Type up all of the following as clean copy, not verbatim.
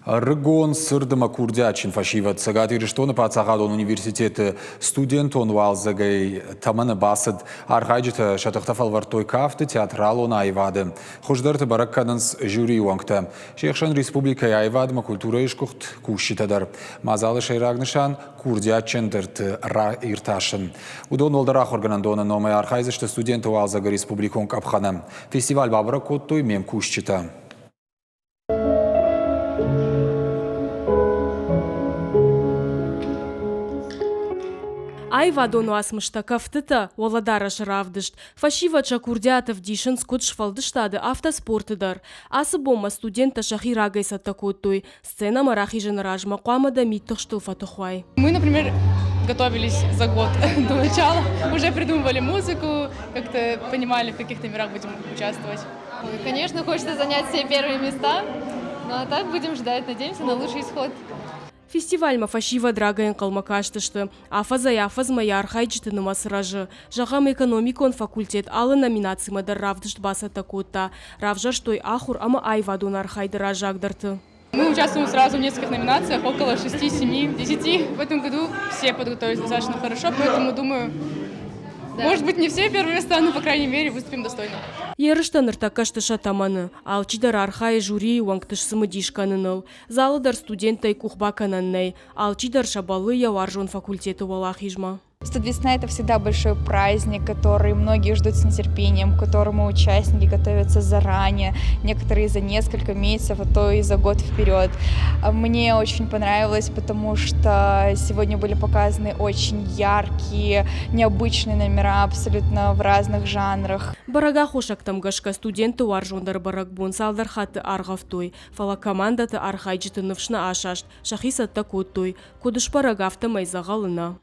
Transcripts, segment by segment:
Ӕрыгон цырд ӕмӕ курдиатджын фӕсивӕд Цӕгат Ирыстоны паддзахадон университеты студентон уалдзӕгӕй тӕмӕны бацыд. Архайджытӕ сӕ тыхтӕ фӕлвӕрдтой кафты, театралон аивады. Хуыздӕрты бӕрӕг кӕнынц жюрийы уӕнгтӕ. Се хсӕн республикӕйы аивадмӕ культурӕйы сгуыхт кусджытӕ дӕр. Мадзалы сӕйраг нысан – курдиатджындӕрты раиртасын. Уыдон уӕлдӕр ахуыргӕнӕндоны номӕй архайдзысты студенты уалдзӕгы республикон къӕпхӕны. Фестиваль бабӕрӕг кодтой ме мкусджытӕ. Аивадон уацмыстӕ, кӕфтытӕ, уӕлӕдарӕсы равдыст. Фӕсивӕд сӕ курдиат ӕвдисынц куыд сфӕлдыстады, афтӕ спорты дӕр. Ацы бонмӕ студенттӕ сӕхи рагӕй цӕттӕ кодтой. Сценӕмӕ рахизыны размӕ хъуамӕ дӕ мидтыхстыл фӕтых уай. Мы, например, готовились за год до начала, уже придумывали музыку, как-то понимали, в каких номерах будем участвовать. Конечно, хочется занять все первые места, но а так будем ждать, надеемся на лучший исход. Фестивальмӕ фӕсивӕд рагӕй ӕнхъӕлмӕ кастысты. Афӕдзӕй-афӕдзмӕ йӕ архайджыты нымӕц рӕзы. Зӕгъӕм, экономикон факультет алы номинацимӕ дӕр равдыст бацӕттӕ кодта. Равзӕрстой ахуыр ӕмӕ аивадон архайды раззагдӕрты. Мы участвуем сразу в нескольких номинациях, около 6, 7, 10. В этом году все подготовились достаточно хорошо, поэтому, думаю, да. Может быть, не все первые места, но, по крайней мере, выступим достойно. Ерыстӕ ныртӕккӕ сты сӕ тӕмӕны. Алчидӕр архайы жюрийы уӕнгты сцымыдис кӕныныл. Залы дӕр студенттӕй къух бакӕнӕн нӕй. Алчидӕр сӕ бӕллы йӕ уарзон факультеты уӕлахизмӕ. Студвесна – это всегда большой праздник, который многие ждут с нетерпением, к которому участники готовятся заранее, некоторые за несколько месяцев, а то и за год вперед. Мне очень понравилось, потому что сегодня были показаны очень яркие, необычные номера абсолютно в разных жанрах. Бӕрӕг аххосӕгтӕм гӕсгӕ студентты уарзондӕр бӕрӕгбон цалдӕр хатты аргъӕвтой, фӕлӕ командӕты архайджыты ныфс нӕ асаст, сӕхи цӕттӕ кодтой. Куыд сбӕрӕг, афтӕмӕй дзӕгъӕлы нӕ.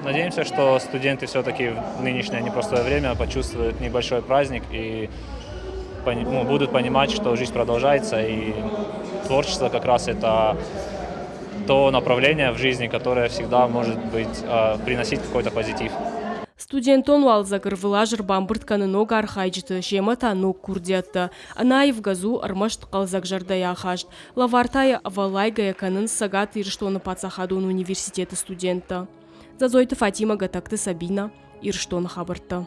Надеемся, что студенты все-таки в нынешнее непростое время почувствуют небольшой праздник и ну, будут понимать, что жизнь продолжается, и творчество как раз это то направление в жизни, которое всегда может быть, приносить какой-то позитив. Студентон уалдзӕг ӕрвылаз ӕрбамбырд кӕны ног архайджыты, семӕ та ног курдиӕттӕ. Ӕнӕаивгӕ дзу ӕрмӕст хъӕлдзӕг зӕрдӕйы ахаст. Лӕвар та йӕ ӕвӕллайгӕйӕ кӕнынц Цӕгат Ирыстоны паддзахадон университеты студенттӕ. Дзӕдзойты Фатимӕ, Гӕтӕгты Сабинӕ, Ирыстоны хабӕрттӕ.